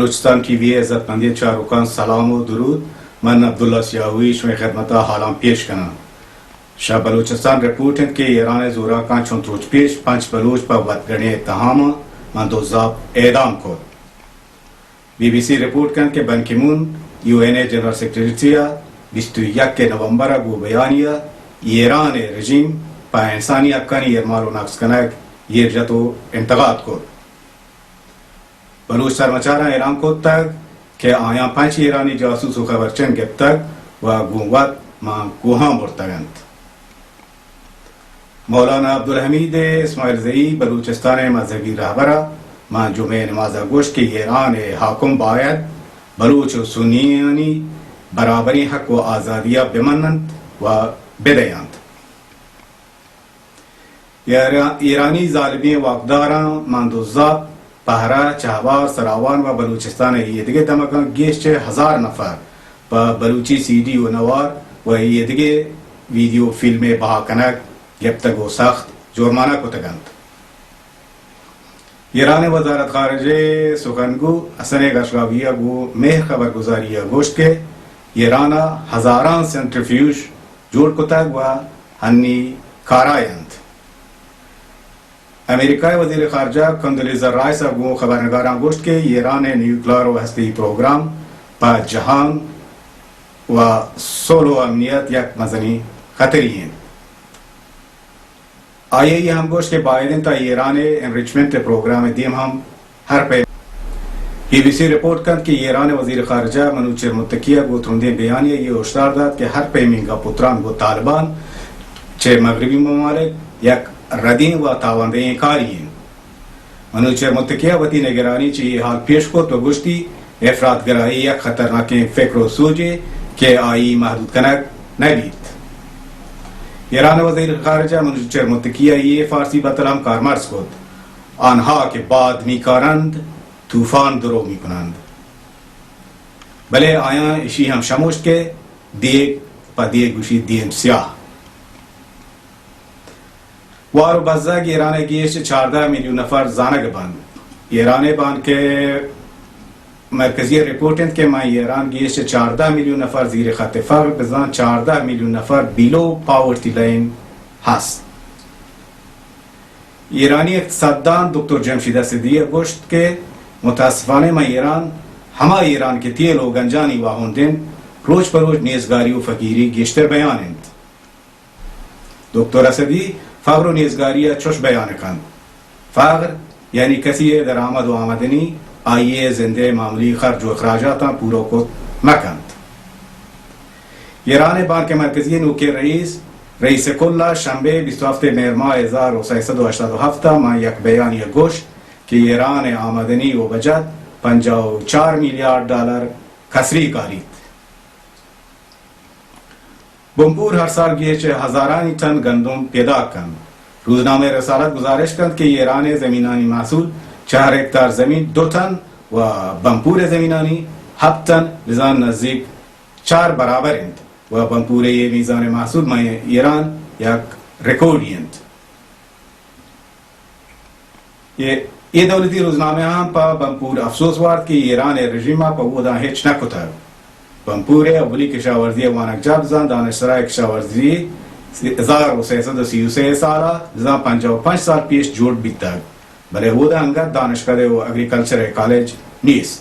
Balochistan T V ءِ عزت مندیں چاروکاں سلام و درود۔ من عبداللہ سیاہوئی شمئے خدمت ءَ حالاں پیش کناں۔ شہ بلوچستان رپورٹ انت کہ ایران ءِ زوراکاں چنت روچ پیش پنچ بلوچ پہ وتگڑیں اتہاماں ماں دزاپ اعدام کت۔ بی بی سی رپورٹ کنت کہ بن کی مون، یو این ءِ جنرل سیکرٹری ءَ بیست و یک نومبر ءَ گوں بیانیہ ایران ءِ رژیم پہ انسانی حقانی اعمال و نقص کنگ ایر جت و انتقاد کت۔ بلوچ سرمچاراں ایران کرتگ کہ آیاں پنچ ایرانی جاسوس و خبرچن گپتگ و گوں وت ماں کوہاں برتگ انت۔ مولانا عبدالحمید اسماعیل زئی، بلوچستان ءِ مذہبی رہبر ءَ ماں جمعہ ءِ نماز ءَ گوشت کہ ایران ءِ حاکم باید بلوچ و سنیانی برابریں حق و آزادی ءَ بہ من انت و بہ دئینت۔ ایرا-، ایرانی ظالمیں واکداراں ماں دزاپ، پہرہ، چہبار، سراوان و بلوچستان ءِ ایدگہ دمگاں گیش چہ ہزار نفر پہ بلوچی سی ڈی و نوار و ایدگہ ویڈیو فلم ءِ بہا کنگ گپتگ و سخت جرمانہ کتگ انت۔ ایران ءِ وزارت خارجہ ءِ سخنگو حسن غشغاوی ءَ گوں مہر خبرگزاری ءَ گوشت کہ ایران ءَ ہزاراں سینٹریفیوژ جوڑ کتگ و ہنی کارا انت۔ امریکہ ءِ وزیر خارجہ کندولیزا رائس ءَ گوں خبرنگاراں گوشت کہ ایران ءِ نیوکلر و ہستئی پروگرام پہ جہان و سول و امنیت یک مزنیں خطرے انت۔ آئی ءَ اے ہم گوشت کہ باید انت تاں ایران ءِ انریچمنٹ ءِ پروگرام ءِ دیم ہم ہر پیم۔ بی بی سی رپورٹ کنت کہ ایران ءِ وزیر خارجہ منوچہر متقی ءَ گوں ترندیں بیانیہ ءَ اے ہشدار دات کہ ہر پیمیں گپ و تران گوں طالبان چہ مغربی ممالک یک ردیں و تاواندہیں کارے انت۔ منوچہر متقی ءَ وتی نگرانی چہ اے حال پیش کت و گوشتی، افراط گرائی یک خطرناکیں فکر و سوجے کہ آئی محدود کنگ نہ بیت۔ ایران ءِ وزیر خارجہ منوچہر متقی ءَ اے فارسی بتل ہم کارمرز کت، آنها که باد می‌کارند، طوفان درو می‌کنند۔ بلے آیاں اشی ہم شموشت کہ دیگ پہ دیگ گوشی دیم سیاہ۔ وار و بزگ ایران ءِ گیش چاردہ میلیون نفر زانگ بنت۔ ایران ءِ بانک ءِ مرکزی رپورٹ انت کہ ماں ایران گیش چاردہ میلیون نفر زیر خط فقر، بزاں چاردہ میلیون نفر بیلو پاورٹی لائن ہست۔ ایرانی اقتصاددان دکتر جمشید اسدی ءَ گوشت کہ متاسفانہ ماں ایران، ہما ایران کہ تیل و گنجانی واہند انت، روچ پہ روچ نیزگاری و فقیری گیشتر بیان انت۔ دکتر اسدی فقر و نیزگاری ءَ چش بیان کنت، فقر یعنی کسی ءِ درآمد و آمدنی آئی ءِ زند ءِ معمولی خرچ و اخراجاتاں پورو کت مہ کنت۔ ایران ءِ بانک مرکزی ءِ نوکیں رئیس، رئیس کل ءَ شنبے بیست و ہفت مہر ماہ ہزار و سیصد و ہشتاد و ہفت ءَ ماں یک بیانی ءَ گوشت کہ ایران ءِ آمدنی و بجت پنجاہ و چار میلیارڈ ڈالر کسری کاریت۔ بنپور ہر سال گیش چہ ہزارانی ٹن گندم پیداک کنت۔ روزنامہ رسالت گزارش کنت کہ ایران ءِ زمینانی محصول چہ ہر ہکتار زمین دو ٹن و بنپور ءِ زمینانی ہپت ٹن، بزاں نزیک چار برابر انت و بنپور ءِ اے میزان ءِ محصول ماں ایران یک ریکارڈے انت۔ اے، اے دولتی روزنامہ ہم پہ بنپور افسوس وارت کہ ایران ءِ رژیم ءَ پہ اودا ہچ نہ کتگ۔ بنپور ءِ اولی کشاورزی ءِ وانگجاہ بزاں دانشسرا ءِ کشاورزی ہزار و سیصد و سی و سے سال ءَ بزاں پنجاہ و پنچ سال پیش جوڑ بیتگ، بلے اودا انگت دانشکدہ و ایگریکلچر ءِ کالج نیست۔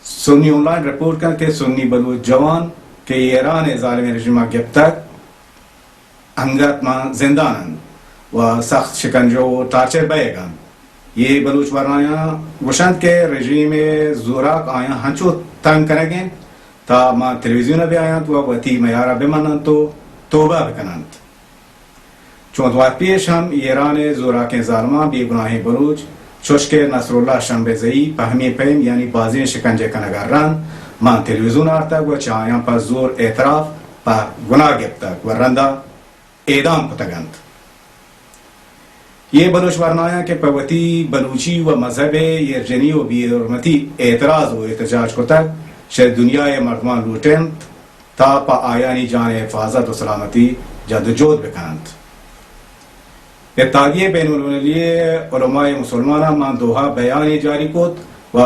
سنی آن لائن رپورٹ کنت کہ سنی بلوچ جوان کہ ایران ءِ ظالمیں رژیم ءَ گپتگ، انگت ماں زندان انت و سخت شکنجہ و ٹارچر بئیگ انت۔ اے بلوچ ورنایاں گوشنت کہ رژیم ءِ زوراک آیاں ہنچو تنگ کنگ انت تا ماں تلویزیون ءَ بیاینت و وتی میار ءَ بمننت و توبہ بکننت۔ چونت وت پیش ہم ایران ءِ زوراکیں ظالماں بے گناہیں بلوچ چوش کہ نصراللہ شمبے زئی پہ ہمے پیم یعنی بازیں شکنجہ کنگ ءَ رند ماں تلویزیون آرتگ و چہ آیاں پہ زور اعتراف پہ گناہ گپتگ و رندا اعدام کتگ انت۔ اے بلوچ ورنایاں کہ پہ وتی بلوچی و مذہب ءِ ایرجنی و بے حرمتی اعتراض و احتجاج کتگ، چہ دنیا ءِ مردماں لوٹ انت تا پہ آیانی جان ءِ حفاظت و سلامتی جد و جہد بکننت۔ اتحادیہ بین المللی علماء مسلماناں ماں دوحہ بیانے جاری کت و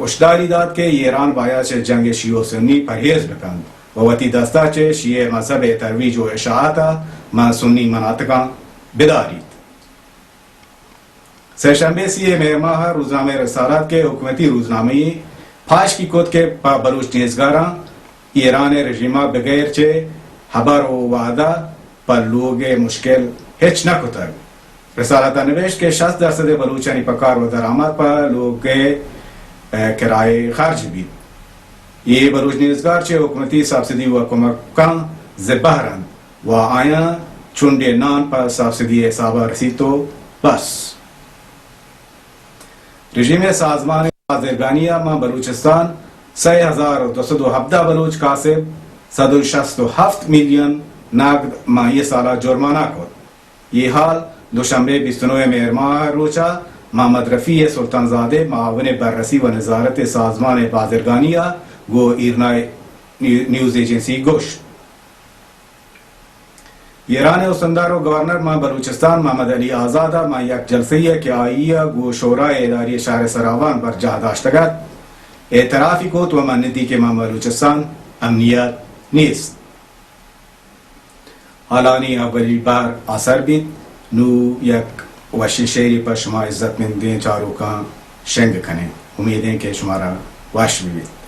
ہشداری دات کہ ایران باید چہ جنگ شیعہ و سنی پرہیز بکنت و وتی دستا چہ شیعہ مذہب ترویج و اشاعتا ماں سنی مناطقاں بداریت۔ سہ شنبے سی مہر ماہ روزنامہ رسالات کہ حکومتی روزنامہ پاشکی کت کہ پہ بلوچ نیزگاراں ایران رژیما بغیر چہ ہبر و وعدہ پہ لوگ مشکل ہچ نہ کتگ۔ رسالت نوشت کہ شصت درصد بلوچانی پکار و درآمد پہ لوگ کرائے خرچ بیت۔ یہ بلوچ نیزگار چہ حکومتی سبسڈی و کمکاں زبہر انت و آیاں چنڈے نان پہ سبسڈی حسابا رسیت و بس۔ رژیم سازمان بازرگانی ء ماں بلوچستان سئے ہزار و دو سد و ہبدہ بلوچ کاسب سد و شست و ہفت میلیون نقد ماں یہ سالا جرمانہ کت۔ یہ حال دوشنبے بیست و نو مہر ماہ روچا محمد رفیع سلطان زادے معاون بررسی و نظارت سازمان بازرگانی ء گو ایرنا نیوز ایجنسی گوشت۔ ایران ء استندار و گورنر ماں بلوچستان محمد علی آزاد ء ماں یک جلسہ ء کہ آئی ء گوں شورای اداری شہر سراوان برجاہ داشتگ ات، اعترافی کت و منتی کہ ماں بلوچستان امنیت نیست۔ حالانی اولی بہر آسر بیت، نوں یک وشیں شعرے پہ شما عزت مندیں چاروکاں شنگ کنیں۔ امیدیں کہ شمارا وش بہ بیت۔